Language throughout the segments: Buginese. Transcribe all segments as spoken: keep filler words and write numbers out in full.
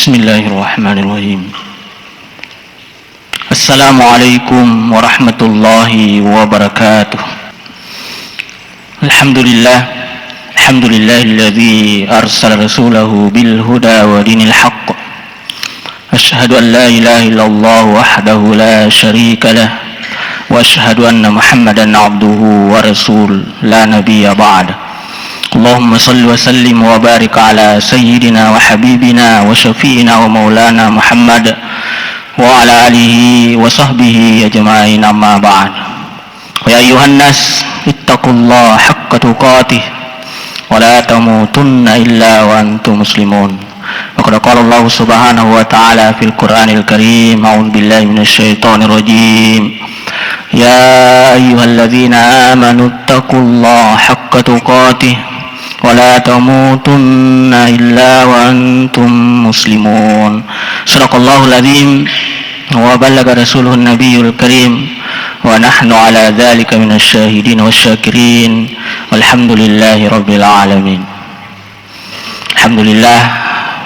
Bismillahirrahmanirrahim. Assalamualaikum warahmatullahi wabarakatuh. Alhamdulillah. Alhamdulillahilladzi arsala rasulahu bil huda wa dinil haqq. Asyhadu an la ilaha illallah wahdahu la syarika lah. Wa asyhadu anna Muhammadan abduhu wa rasul la nabiyya ba'da. Allahumma salli wa sallim wa barik ala sayyidina wa habibina wa syafi'ina wa maulana Muhammad wa ala alihi wa sahbihi ajma'in, amma ba'd. Ya ayyuhan nas, ittaqullaha haqqa tuqatih wa la tamutunna illa wa antum muslimun. Wa qad qala Allahu subhanahu wa ta'ala fil Qur'anil Karim, a'udzu billahi minasy syaithanir rajim. Ya ayyuhalladzina amanu ittaqullaha haqqa tuqatih wa la tamutunna illa wa antum muslimun. Sadaqallahul adzim wa ballagha rasuluhun nabiyul karim wa nahnu ala dzalika minasy syahidin wasy syakirin. Walhamdulillahi rabbil alamin. Alhamdulillah,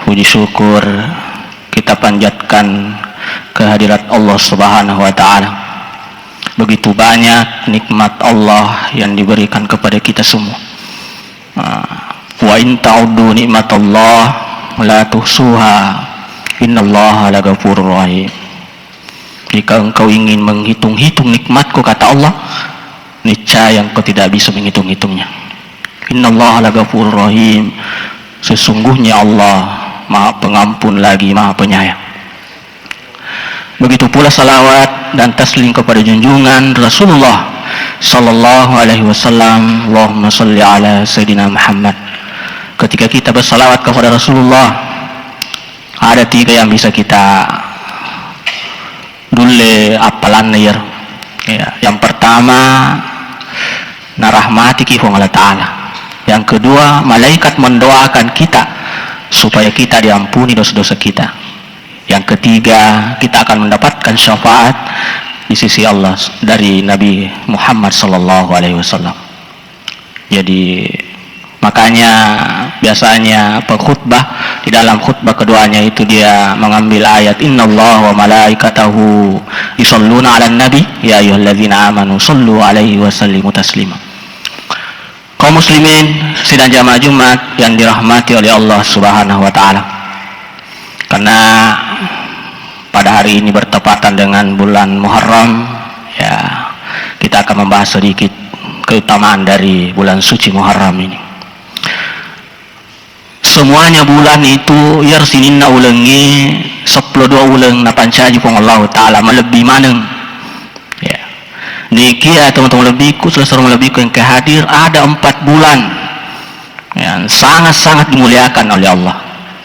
puji syukur kita panjatkan kehadirat Allah Subhanahu wa Ta'ala. Begitu banyak nikmat Allah yang diberikan kepada kita semua. Ah, wa in ta'uddu nikmatallah la tuhsuha, innallaha laghafurur rahim. Jika engkau ingin menghitung-hitung nikmatku, kata Allah, niscaya engkau tidak bisa menghitung-hitungnya. Innallaha laghafurur rahim. Sesungguhnya Allah Maha Pengampun lagi Maha Penyayang. Begitu pula salawat dan taslim kepada junjungan Rasulullah sallallahu alaihi wasallam. Allahumma salli ala Sayyidina Muhammad. Ketika kita bersalawat kepada Rasulullah, ada tiga yang bisa kita dulle appalanna iyaro. Ya, yang pertama, narahmatiki Puang Allah Ta'ala. Yang kedua, malaikat mendoakan kita supaya kita diampuni dosa-dosa kita. Yang ketiga, kita akan mendapatkan syafaat di sisi Allah dari Nabi Muhammad sallallahu alaihi wasallam. Jadi, makanya biasanya pengkhutbah di dalam khutbah keduanya itu dia mengambil ayat, "Innallaha wa malaikatahu yusalluna 'alan nabi, ya ayyuhalladzina amanu sallu 'alaihi wa sallimu taslima." Kaum muslimin sidang jamaah Jumat yang dirahmati oleh Allah Subhanahu wa Ta'ala. Karena pada hari ini bertepatan dengan bulan Muharram, ya, kita akan membahas sedikit keutamaan dari bulan suci Muharram ini. Semuanya bulan itu, iyaro sininna ulengnge, seppulo dua uleng napancaji Puang Allahu Ta'ala, malebbi maneng. Ya. Nikia teman-teman lebbiku, saudara-saudara lebbiku yang kehadir, ada empat bulan yang sangat-sangat dimuliakan oleh Allah.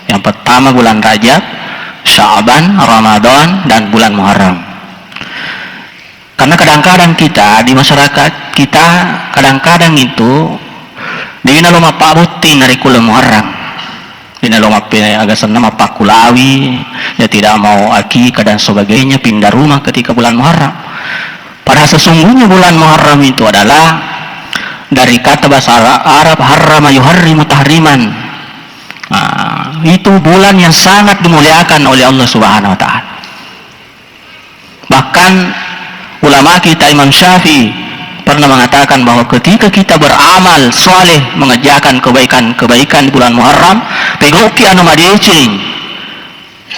Yang pertama bulan Rajab, Sya'ban, Ramadan, dan bulan Muharram. Karena kadang-kadang kita di masyarakat kita, kadang-kadang itu dina lo mappabotting narekko lo Muharram. Dina lo mappe-, agasenna mappakkulawi, dia tidak mau akikah dan sebagainya, pindah rumah ketika bulan Muharram. Padahal sesungguhnya bulan Muharram itu adalah dari kata bahasa Ara-, Arab, harrama yuharrimu tahriman. Nah, itu bulan yang sangat dimuliakan oleh Allah Subhanahu wa Ta'ala. Bahkan ulama kita Imam Syafi'i pernah mengatakan bahwa ketika kita beramal saleh, mengerjakan kebaikan-kebaikan di bulan Muharram, pegauki anu madeceng,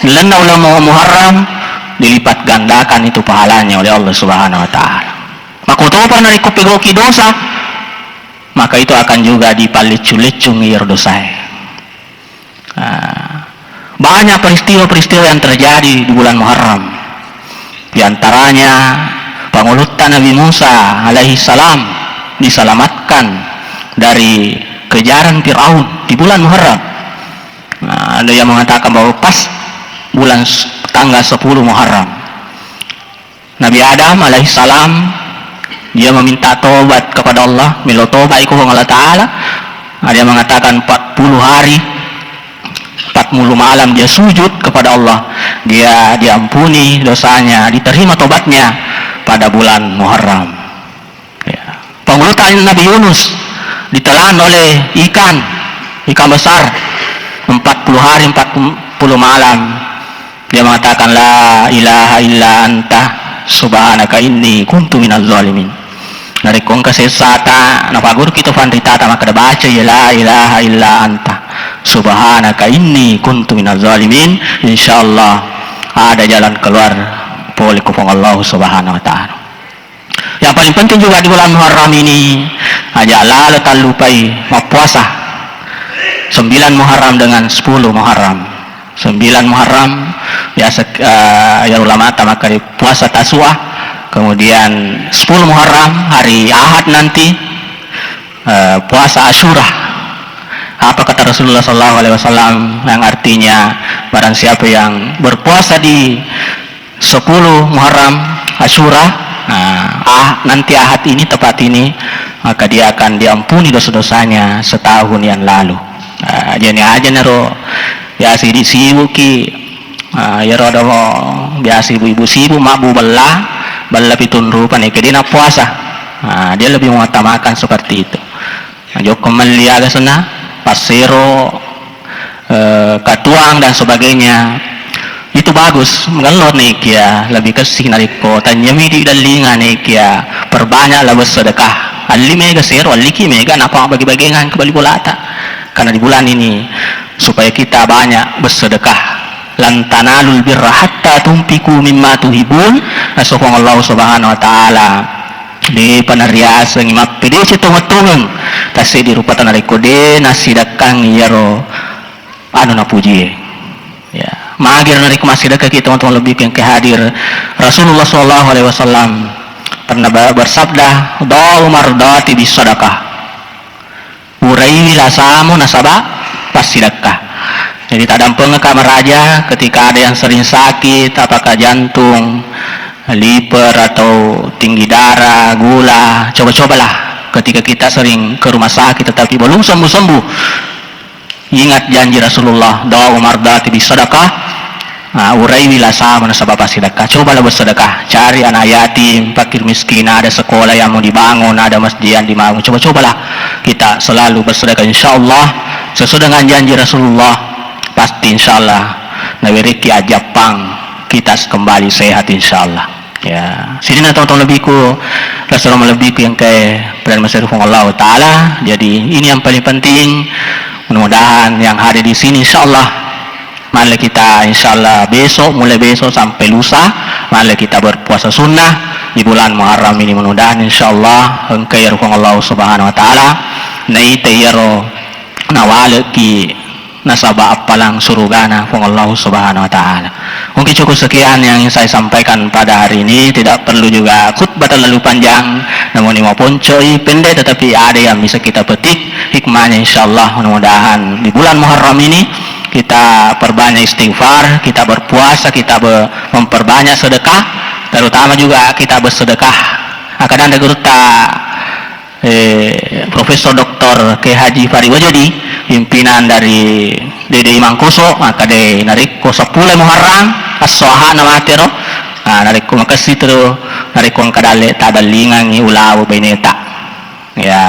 lalenna uleng Muharram, dilipat gandakan itu pahalanya oleh Allah Subhanahu wa Ta'ala. Makkotopa narekko pegauki dosa, maka itu akan juga dipalleccu-leccung iyaro dosae. Ah, banyak peristiwa-peristiwa yang terjadi di bulan Muharram. Di antaranya, pangulutta Nabi Musa alaihi salam diselamatkan dari kejaran Firaun di bulan Muharram. Nah, ada yang mengatakan bahwa pas bulan s-, tanggal sepuluh Muharram. Nabi Adam alaihi salam, dia meminta tobat kepada Allah, melo tobat iko Puang Allah Ta'ala. Ada yang mengatakan empat puluh hari, empat puluh malam dia sujud kepada Allah, dia diampuni dosanya, diterima tobatnya pada bulan Muharram. Ya. Pangulutta Nabi Yunus ditelan oleh ikan, ikan besar, empat puluh hari, empat puluh, Puluh malam dia mengatakan, "La ilaha illa anta subhanaka inni kuntu minaz zalimin." Narekko engka sessata, napaguruki to fanritata makkeda, "Baca iya la ilaha illa anta subhanaka inni kuntu minaz zalimin," insyaallah ada jalan keluar pole ko Puang Allah Subhanahu wa Ta'ala. Yang paling penting juga di bulan Muharram ini, aja lalo tallupai mappuasa sembilan Muharram dengan sepuluh Muharram. Sembilan Muharram biasa, eh, ya ulama ta makkeda puasa Tasu'a, kemudian sepuluh Muharram hari Ahad nanti, eh, puasa Asyura. Apa kata Rasulullah sallallahu alaihi wasallam yang artinya, barang siapa yang berpuasa di sepuluh Muharram, Asyura, nah, ah, nanti Ahad ini, tepat ini, maka dia akan diampuni dosa-dosanya setahun yang lalu. Nah, jadi aja naro biasa idi sibuk ki, ah, yaro ada biasa ibu-ibu sibuk mabbu bella, bella pitung rupa nih, dia nak puasa. Nah, dia lebih mengutamakan seperti itu. Jokko melli aga senna, passero, eh, katuang dan sebagainya. Itu bagus, magello nekia lebih kessi narekko tanyamidi dallinga nekia perbanyak la bersedekah. Alli mega sero, alliki mega napa bagi-bagikan ke bali bolata. Karena di bulan ini supaya kita banyak bersedekah. Lan tanalul birra hatta tunfiqu mimma tuhibun, nasokong Allah Subhanahu wa Ta'ala. Depa nariasengngi mappedece tongeng-tongeng, tasseddi rupata narekko de nassidekkangngi iyaro anu napujie. Ya, mager narekko massidekka kita teman-teman lebih yang hadir. Rasulullah sallallahu alaihi wasallam pernah ba-, bersabda, "Dau mardati bisadaqah." Uraiwi lasamu nasaba passidekka. Jadi, tadampengekka maraja ketika ada yang sering sakit, apakah jantung, liver, atau tinggi darah, gula, coba-cobalah ketika kita sering ke rumah sakit tetapi belum sembuh-sembuh, ingat janji Rasulullah, "Dau mardati bisadaqah." Ah, uraiwi lasamu nasaba passidekka. Cobalah bersedekah. Cari anak yatim, fakir miskin, ada sekolah yang mau dibangun, ada masjid yang dibangun. Coba-cobalah kita selalu bersedekah. Insya Allah, sesuai dengan janji Rasulullah, pasti insya Allah nawereki ajappang kita kembali sehat insya Allah. Ya, sini na tong-tong lebihku, rasa malebbiku yang ke pilihan masyarakat Allah Ta'ala. Jadi, ini yang paling penting. Mudah-mudahan yang hadir di sini insya Allah Mari kita, insya Allah, besok, mulai besok sampai lusa, mari kita berpuasa sunnah di bulan Muharram ini. Mudah-mudahan, insya Allah, engka iyaro Puang Allah Subhanahu wa Ta'ala naita iyaro nawaleki nasaba appalang surugana Puang Allah Subhanahu wa Ta'ala. Mungkin cukup sekian yang ingin saya sampaikan pada hari ini. Tidak perlu juga khutbah terlalu panjang, namun ini mau poncoi pendek, tetapi ada yang bisa kita petik hikmahnya, insya Allah. Mudah-mudahan di bulan Muharram ini kita perbanyak istighfar, kita berpuasa, kita be-, memperbanyak sedekah, terutama juga kita bersedekah. Akkadang de gurutta, eh, Profesor Doktor Kiai Haji Fari Wajodi, pimpinan dari D D I Mangkoso, makkeda narekko seppulo Muharram, esso Aha'na matero, ah, narekko makessing tu, narekko engka dalle tadallingangngi ulawa baineta. Ya,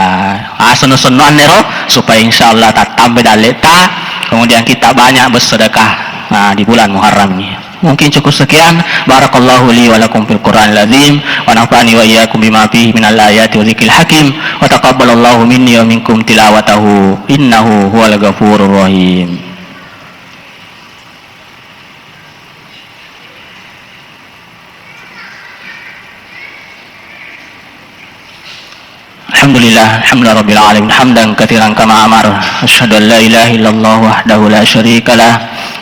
asenno-sennoanne ro, supaya insya Allah tattambai dalleta, kemudian kita banyak bersedekah, nah, di bulan Muharram ini. Mungkin cukup sekian. Barakallahu li wa lakum fil Qur'anil azim, wa nafa'ani wa iyyakum bima fihi minal ayati wa dzikril hakim, wa taqabbalallahu minni wa minkum tilawatahu, innahu huwal ghafurur rahim. الحمد لله، الحمد لله رب العالمين، حمدا كثيرا كما أمر. أشهد أن لا إله إلا الله وحده لا شريك له،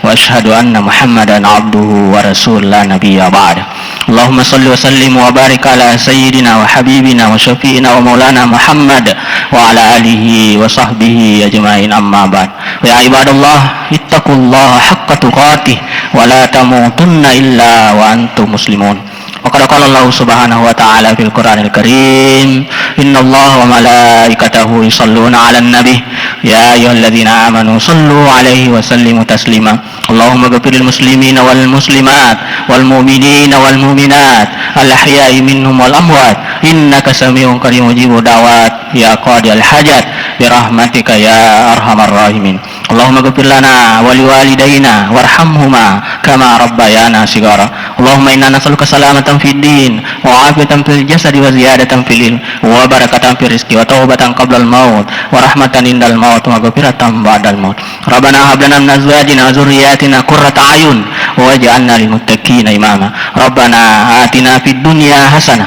وأشهد أن محمدا عبده ورسوله لا نبي بعده. اللهم صل وسلم وبارك على سيدنا وحبيبنا وشفيعنا ومولانا محمد وعلى آله وصحبه أجمعين، أما بعد. فيا عباد الله، اتقوا الله حق تقاته ولا تموتن إلا وأنتم مسلمون. وقد قال الله سبحانه وتعالى في القرآن الكريم: إن الله وملائكته يصلون على النبي، يا أيها الذين آمنوا صلوا عليه وسلموا تسليما. اللهم اغفر للمسلمين والمسلمات والمؤمنين والمؤمنات الأحياء منهم والأموات، إنك سميع قريب مجيب الدعوات، يا قاضي الحاجات، برحمتك يا أرحم الراحمين. اللهم اغفر لنا ولوالدينا وارحمهما كما ربيانا صغارا. اللهم إنا نسألك سلامة في الدين وعافية في الجسد وزيادة في العلم وبركة في الرزق وتوبة قبل الموت ورحمة عند الموت ومغفرة بعد الموت. ربنا هب لنا من أزواجنا وذرياتنا قرة أعين واجعلنا للمتقين إماما. ربنا آتنا في الدنيا حسنة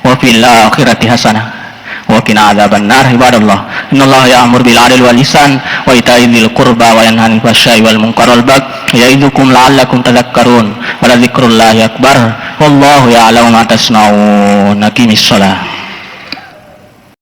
وفي الآخرة حسنة وقنا عذاب النار. عباد الله، إن الله يأمر بالعدل والإحسان وإيتاء ذي القربى وينهى عن الفحشاء والمنكر والبغي يعظكم لعلكم تذكرون. ولذكر الله أكبر. والله يعلم ما تصنعون. أقم الصلاة.